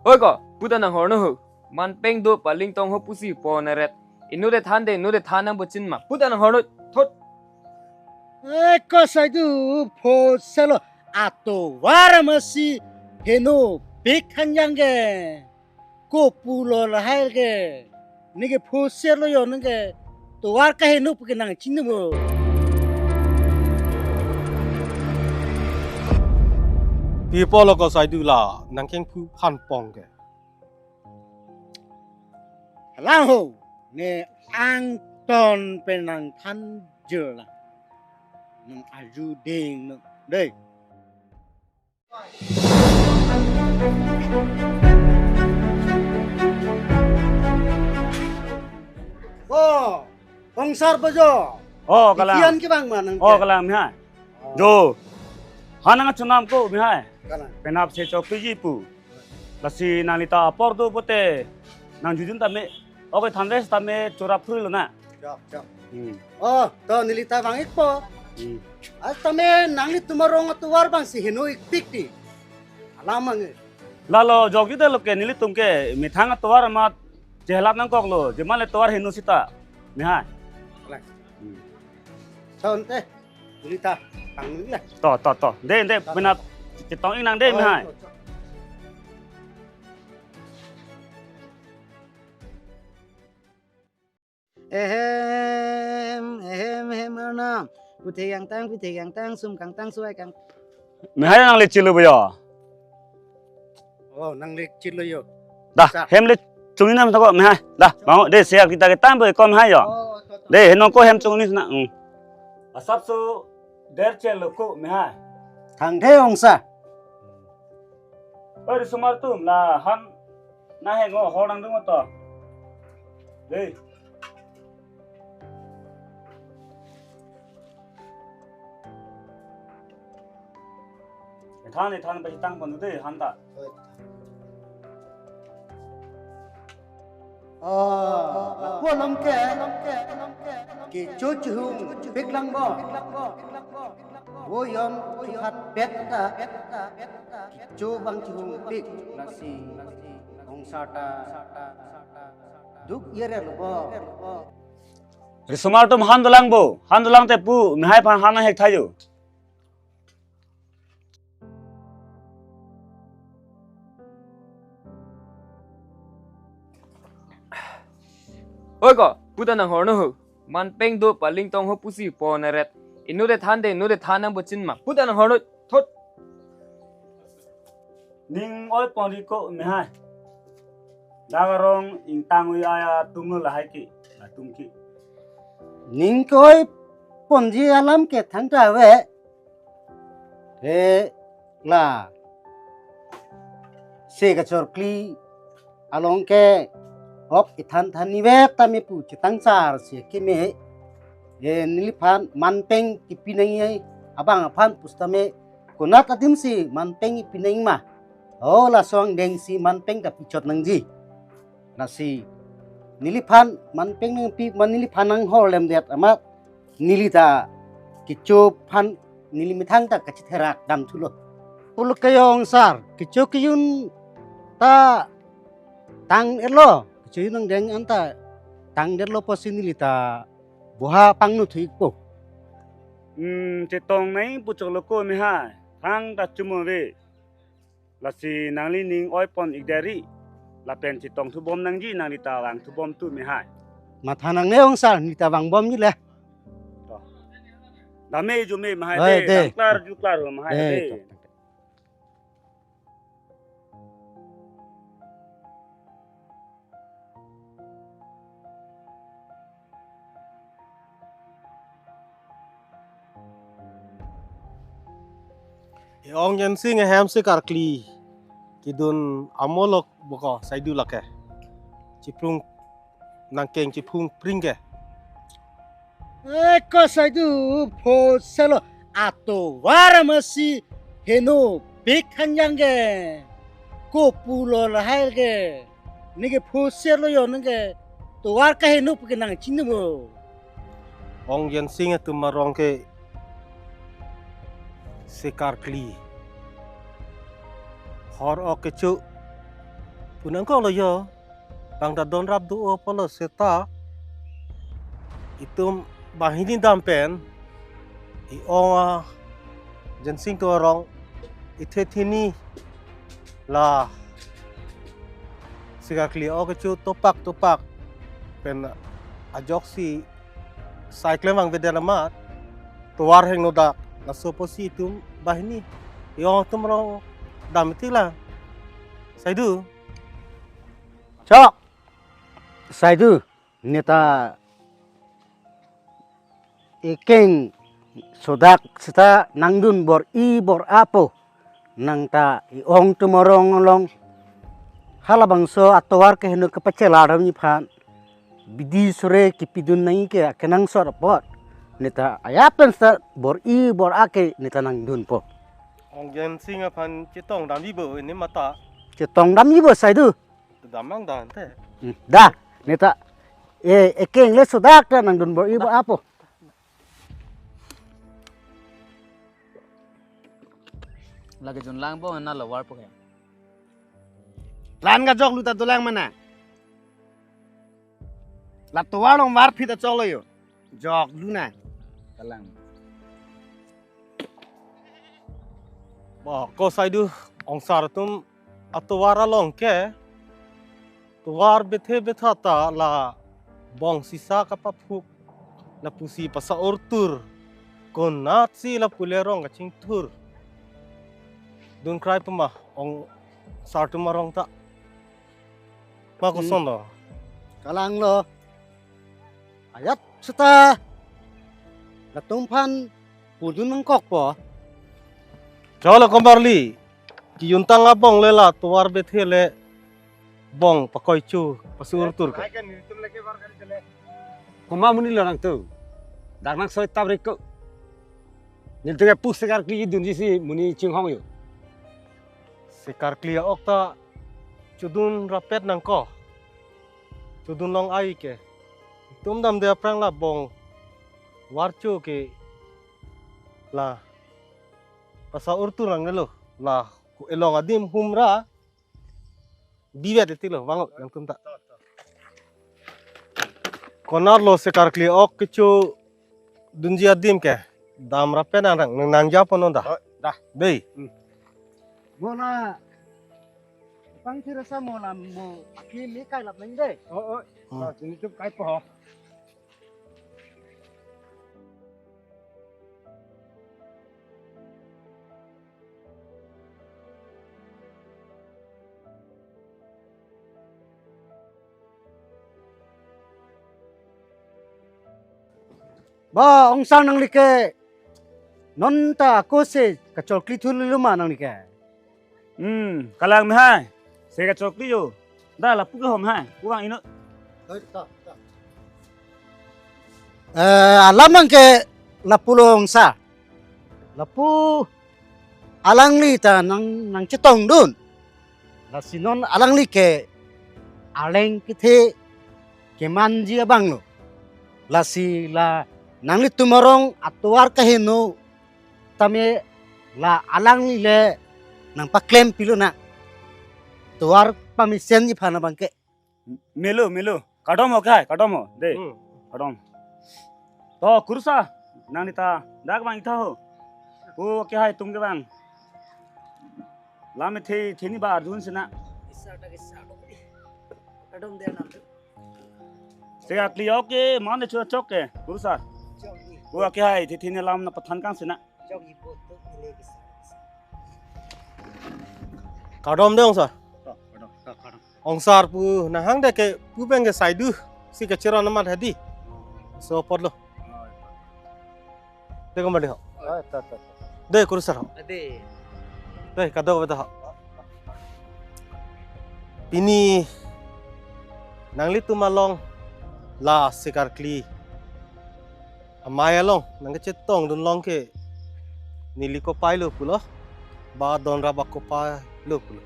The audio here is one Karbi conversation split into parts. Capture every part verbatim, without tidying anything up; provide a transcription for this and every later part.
Oi ko, puta nanghornon ho. Manpeng do palingtong ho pusi pon eret. Inut ethan de, inut ethan nangpachin ma. Puta nanghornon, thot. Eh, ko saidu, pho selo. Atovar masi henopik hanjang ke. Ko pulo lahai ke. Neke pho selo yo neke. Tovar kaheno puke nangchini mo. Pi apotlo ko saidu la, nangkengphu phan pong ke. Halang ho, ne angton pen nangthan jela. Nang aju ding no. Dei. Oh, ongsar bojo. Oh, kalang. Ikian ke bang manang. Oh, ke? Kalang mihai. Oh. Jo. Hanang chunam ko mihai. Kalang. Penap se chok piji pu. Lasi nanglita apor do pote. Nang jujun tame. Oke, thandes tame chora phurilo na. Chok, chok. Hmm. Oh, to nelita bang ikpo. Hmm. As tame nanglitum arong atovar bang si heno ikpik di. Alam ang. Lalo jok judelo ke nelitum ke methang atovar amat chehelat nangkoklo, jeman le tovar heno sita. Mihai. Kalang. Hmm. Son te, nelita, tang ni na. To, to, to. De, de, to, to, penap, to. Chetong inang de, oh, mihai. To, to. Ehem, ehem, ehem, arnam. Puthe kangtang, puthe kangtang, sum kangtang, suai kang. Mihai nang le chilo boyo. Oh, nang le chilo yo. Dah, sa. Hem le chungni nam tako mihai. Dah, bango de seak kita ke tam boy kom hai yo. Oh, to, to. De, henong ko hem chungni na. Hmm. Asap so der chelo ko mihai. Thangthe ongsa. Oi, risomar atum la han naheng o hor nangdung to. Dei. Ethan, ethan pachitang pon dei han ta. Oh, lapu alam ke, kecho chihungpik lang bo. Bo yon kihat bet ta, kecho bang chihungpik, lasi ongsar ta duk yere lo bo. Risomar atum han dolang bo, han dolang te pu, mihai aphan han hek thayo. Oi ko, puta nanghornon ho. Manpeng do palingtong ho pusi pon eret. Inut ethan de, inut ethan nangpachin ma. Puta nanghornon, thot. Ning oi pon ri ko mihai. Dak arong ingtang ui aya tumlo lahai ke, atum ke. Ning ke oi ponji alam ke thangta ave. He la. Se kachorkli along ke ok ethan than ni vek tame pu chetang sar si keme. He neliphan manpeng kipi nangji abang aphan pusitame konat adim si manpeng kipi nangji ma. O lason deng si manpeng ta pichot nangji. Lasi neliphan manpeng nangpi, man neliphan nanghor lemdet amat nelita kecho aphan neli methang ta kachitherak dam thulo. Pulo ke yo ongsar, kecho kejun ta tang-etlo, kecho jun angdeng anta tang-etlo pusi nelita boha pangno thu ikpo. Hmm, chetong nai puchoklo ko mihai, thangta chumo ave. Lasi nangli ning oi pon ik deri. Lapen chetong thubom nangji nanglita vang thubom tu mihai. Matha nangne ongsar, nelita vangbomji le. To. Dame jume mihai. Oi, de, de. Dangklar juklar ho mihai de, de. To. E-ong Jensing ahem si karkli kedun amolok boko saidu lake. Chiprung nangkeng chiprung pring ke. Eh, ko saidu pho selo atovar masi henopik hanjang ke. Ko pulo lahai ke. Neke pho selo yo neke tovar kaheno puke nangchini mo. Ong Jensing atum arong ke se karkli. Hor ok kecho Pu nangkoklo jo, bang ta don rap do-o pulo seta, itum banghini dam pen, i-ong aJensing atum arong, ithe thini la sikarkli ok kecho topak topak pen ajoksi sai klem vangvedet amat tovar hingno dak, laso apotsi itum banghini i-ong atum arong dam tik lang. Saidu. Chok. Saidu, neta ekeng sodak seta nangdun bor-i bor-apo. Nang ta i-ong atum arong along halabangso atovar keheno kepachela damji aphan bidi sore kepidun nangji ke akenangsot apot. Neta ajat pen seta bor-i bor-a ke neta nangdunpo. Ong Jensing aphan chetong damji bo ini mata. Chetong damji bo saidu. Damang dan te. Hmm, dah, neta. Eh, ekeng le sodak ta nangdun bor-i bor-apo. Lake jun lang bo na lo warpo ke. Lan kajoklu ta dolang mana. La tovar along varphit ta choklo jo. Joklu na. Kalang. Ba, ko saidu ongsar atum atovar along ke tovar bethe betha ta la bong sisa kapaphuk lapusi pasa-urtur konatsi lapu le rong kachingthur. Dunkrai puma ongsar atum arong ta. Ma Hmm. Kosonlo? Kalanglo. Ajat seta latum aphan pudun nangkokpo. Cholo komarli, kijuntang abong le la tovar bethe le bong pakoicho pasa-urtur ke. Komat monit lo nangtum. Dak nang soi tap reko. Nelitum ke pu sikarkli dunji si monit chinghong jo. Sikarkli ok ta chodun rapet nangkok. Chodun long ai ke. Itum damde aphrang la bong varcho ke la pasa-urtur nangnelo. La elong adim humra bivet iti lo, vang nangtum ta. Konatlo sikarkli ok kecho dunji adim ke. Dam rapet nang nang nang japo non dah. Oh, dah. Dei. Hmm. Bola. Pang thira sa mo lam mo akli mi kai lap nang dei. Oh, oh. Hmm. Ba, sini tuh kai po. Ba, ongsar nangli ke non ta ako se kachokli thulilo ma nangli ke. Hmm, kalang me hai. Se kachokli jo. Da lapu ke hom hai. Puang ino. Eh, alam nang ke lapulo ongsar. Lapu alangli ta nang nangchetongdun. Lasi non alangli ke arleng kethe kemanji abang lo. Lasi la nanglitum arong atovar kaheno tame la alangli le nangpaklem pilo na. Tovar pamesenji aphan abang ke. Melo, melo. Kardom ho kai, kardom ho. Dei. Hmm. Kardom. To, kursa, nang nita, dak bang itha ho. Ko ke hai tum ke bang. Lam the, theni ba arjun sina. Isa ta ke sa. Kardom de nam. Sikarkli ok ke, mane chua chok ke, kursa. Chok ni. Ko ke hai, the theni lam nangpathan kang sina. Jok ipo to ile bisa. Kardom de ongsar. Kardom, kardom, kardom. Ongsar pu nanghang de ke pu pen ke saidu si kachiron amat hadi. So apotlo. De komarli ho. Oh, ta, ta, ta. De kurusar ho. Ade. De kadokave ta ho. Pini nanglitum along la sikarkli amei along nangkachetongdun long ke neli kopai lo pulo, ba donrap akopai lo pulo.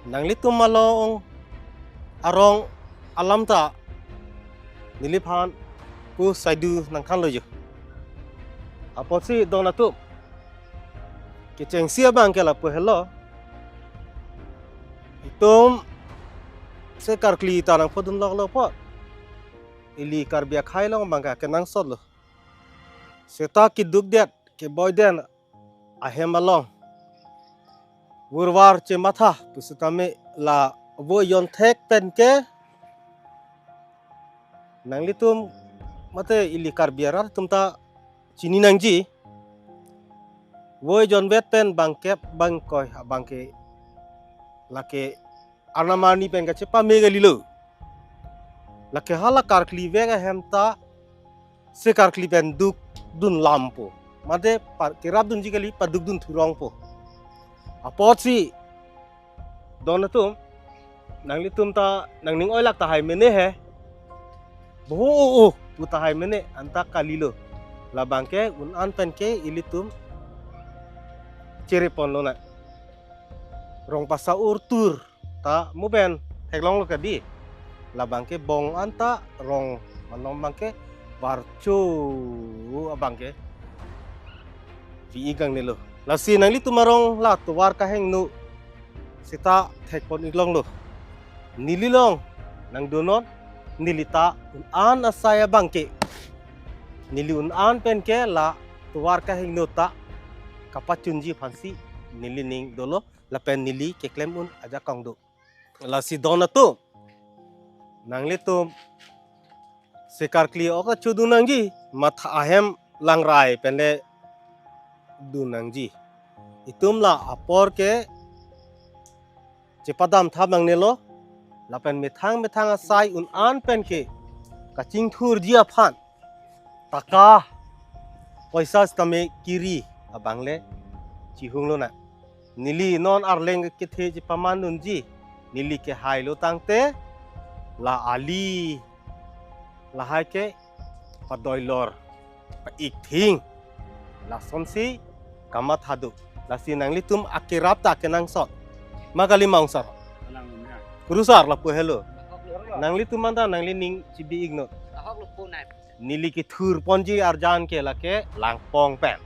Nanglitum along arong alam ta neliphan pu saidu nangthanlo jo. Apotsi don atum kechengsi abang ke lapu helo. Itum se karkli ta nangphodun loklo apot, ili Karbi akhei along abangke kenangsot lo. Seta keduk det keboi den ahem along vurvar chematha pusitame la voi jonthek pen ke nanglitum mate ili Karbi arat atum ta chini nangji. Voi jonvet pen bangkep bangkoi abangke lake arnam arni pen kachepame kalilo. Lake hala karkli vek ahem ta se karkli pen dukdun lampo. Mate pa-, kerapdunji kali, padukdun thurongpo. Apotsi don atum, nanglitum ta nangning oilak tahai mene he. Boho o o pu tahai mene anta kalilo. Labangke un-an pen ke ilitum chereponlonang. Rong pasa urtur ta mo pen theklonglo kadi. Labangke bong anta rong malom abangke varcho abangke vi-ik angnelo. Lasi nanglitum arong la tovar kahingno seta thekpon-ik longlo. Neli along nangdunnon, neli ta un-an asai abangke, neli un-an pen ke la tovar kahingno ta kapachunji aphansi neli ning dolo, lapen neli keklem un ajakong do. Lasi don atum, nanglitum se karkli ok ta chodun nangji, matha ahem langrai pen le dun nangji. Itum la apor ke chepadam tham nangnelo, lapen methang methang asai un-an pen ke kachingthurji aphan taka poisa sitame kiri abang le chihunglonang. Neli non arleng kethe chepamandunji, neli kehailo tangte la ali lahai ke padoilor, pa-ik thing, lasonsi kamatha do. Lasi nanglitum akerap ta kenangsot. Ma kali ma ong sar? Alang ya. Kurusar lapu helo. Ahok lo. Nanglitum anta nanglining chibi-iknon. Ahok lo po nai. Neli kethurponji arjan ke lake Langpong pen.